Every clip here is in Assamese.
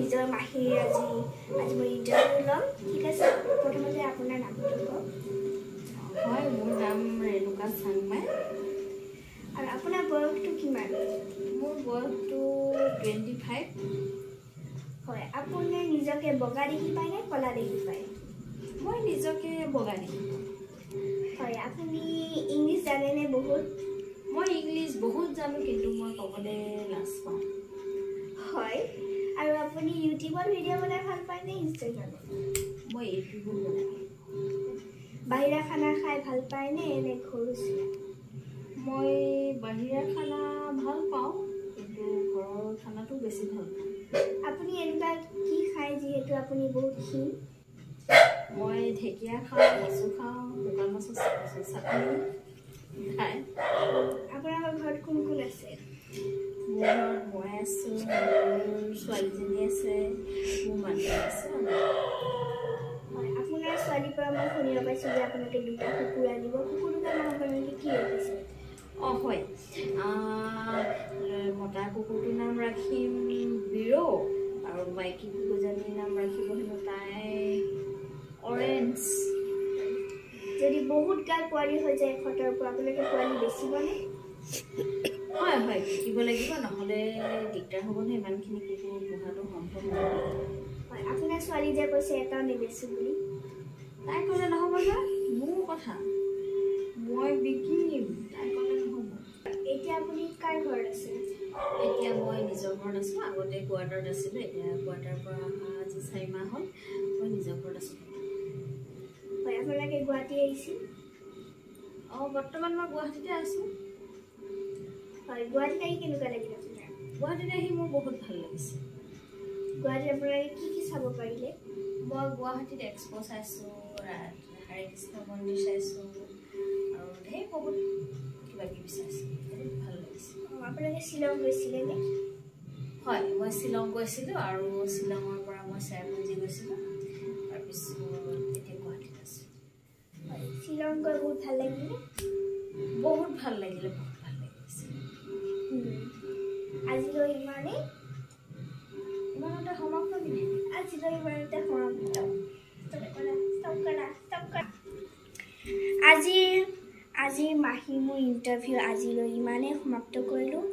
নিজৰ মাহীৰ আজি মই ইণ্টাৰভিউ ল'ম। ঠিক আছে, প্ৰথমতে আপোনাৰ নামটো কওক। হয়, মোৰ নাম ৰেণুকা চাংমাই। আৰু আপোনাৰ বয়সটো কিমান? মোৰ বয়সটো 25। হয়, আপুনি নিজকে বগা দেখি পায় নে ক'লা দেখি পায়? মই নিজকে বগা দেখি পাওঁ। হয়, আপুনি ইংলিছ জানেনে বহুত? মই ইংলিছ বহুত জানো, কিন্তু মই ক'বলৈ লাজ পাওঁ। হয়, আৰু আপুনি ইউটিউবত ভিডিঅ' বনাই ভাল পায় নে ইনষ্টাগ্ৰামত? মই ইউটিউবত বনাই ভাল পাওঁ। বাহিৰা খানা খাই ভাল পায় নে নে ঘৰুচীয়া? মই বাহিৰা খানা ভাল পাওঁ, কিন্তু ঘৰৰ খানাটো বেছি ভাল পাওঁ। আপুনি এনেকুৱা কি খায় যিহেতু আপুনি বহুত ক্ষীণ? মই ঢেকীয়া খাওঁ, কচু খাওঁ, শুকান মাছৰ চাটনি খাই। আপোনালোকৰ ঘৰত কোন কোন আছে? মোৰ ঘৰত মই আছোঁ, মোৰ ছোৱালীজনী আছে, মোৰ মানুহজন আছে। হয়, আপোনাৰ ছোৱালীৰ পৰা মই শুনিব পাইছোঁ যে আপোনালোকে দুটা কুকুৰ আনিব। কুকুৰ দুটাৰ নাম আপোনালোকে কি ৰাখিছে? অঁ হয়, মতা কুকুৰটোৰ নাম ৰাখিম বিৰো, আৰু মাইকী কুকুৰজনীৰ নাম ৰাখিব হেনো তাই অৰেঞ্জ। যদি বহুত গাল পোৱালি হৈ যায় এশটাৰ পৰা, আপোনালোকে পোৱালি বেচিবনে? হয় হয়, বিকিব লাগিব, নহ'লে দিগদাৰ হ'ব নহয়, ইমানখিনি কুকুৰ পোহাটো সম্ভৱ নহয়। হয়, আপোনাৰ ছোৱালী যে কৈছে এটাও নেবেচো বুলি। তাই ক'লে নহ'ব নহয়, মোৰ কথা, মই বিকিম, তাই ক'লে নহ'ব। এতিয়া আপুনি কাৰ ঘৰত আছে? এতিয়া মই নিজৰ ঘৰত আছোঁ। আগতে কোৱাৰ্টাৰত আছিলোঁ, এতিয়া কোৱাৰ্টাৰৰ পৰা অহা আজি 4 মাহ হ'ল, মই নিজৰ ঘৰত আছোঁ। হয়, আপোনালোকে গুৱাহাটী আহিছিল? অঁ, বৰ্তমান মই গুৱাহাটীতে আছোঁ। হয়, গুৱাহাটীত আহি কেনেকুৱা লাগিল আপোনাৰ? গুৱাহাটীত আহি মোৰ বহুত ভাল লাগিছে। গুৱাহাটীত আপোনালোকে কি কি চাব পাৰিলে? মই গুৱাহাটীত এক্সপ' চাইছোঁ, হৰে কৃষ্ণ মন্দিৰ চাইছোঁ, আৰু ঢেৰ বহুত কিবা কিবি চাইছোঁ, বহুত ভাল লাগিছে। অঁ, আপোনালোকে শ্বিলং গৈছিলেনে? হয়, মই শ্বিলং গৈছিলোঁ, আৰু শ্বিলঙৰ পৰা মই চেৰাপুঞ্জী গৈছিলোঁ, তাৰপিছত এতিয়া গুৱাহাটীত আছোঁ। হয়, শ্বিলং গৈ বহুত ভাল লাগিলনে? বহুত ভাল লাগিলে, বহুত ভাল লাগিছে। আজিলৈ ইমানেই। ইমানতে সমাপ্ত নেকি? আজিলৈ ইমানতে সমাপ্ত। আজিৰ মাহী মোৰ ইণ্টাৰভিউ আজিলৈ ইমানেই সমাপ্ত কৰিলোঁ।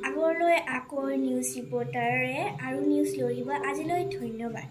আগলৈ আকৌ নিউজ ৰিপৰ্টাৰে আৰু নিউজ লৈ আহিব। আজিলৈ ধন্যবাদ।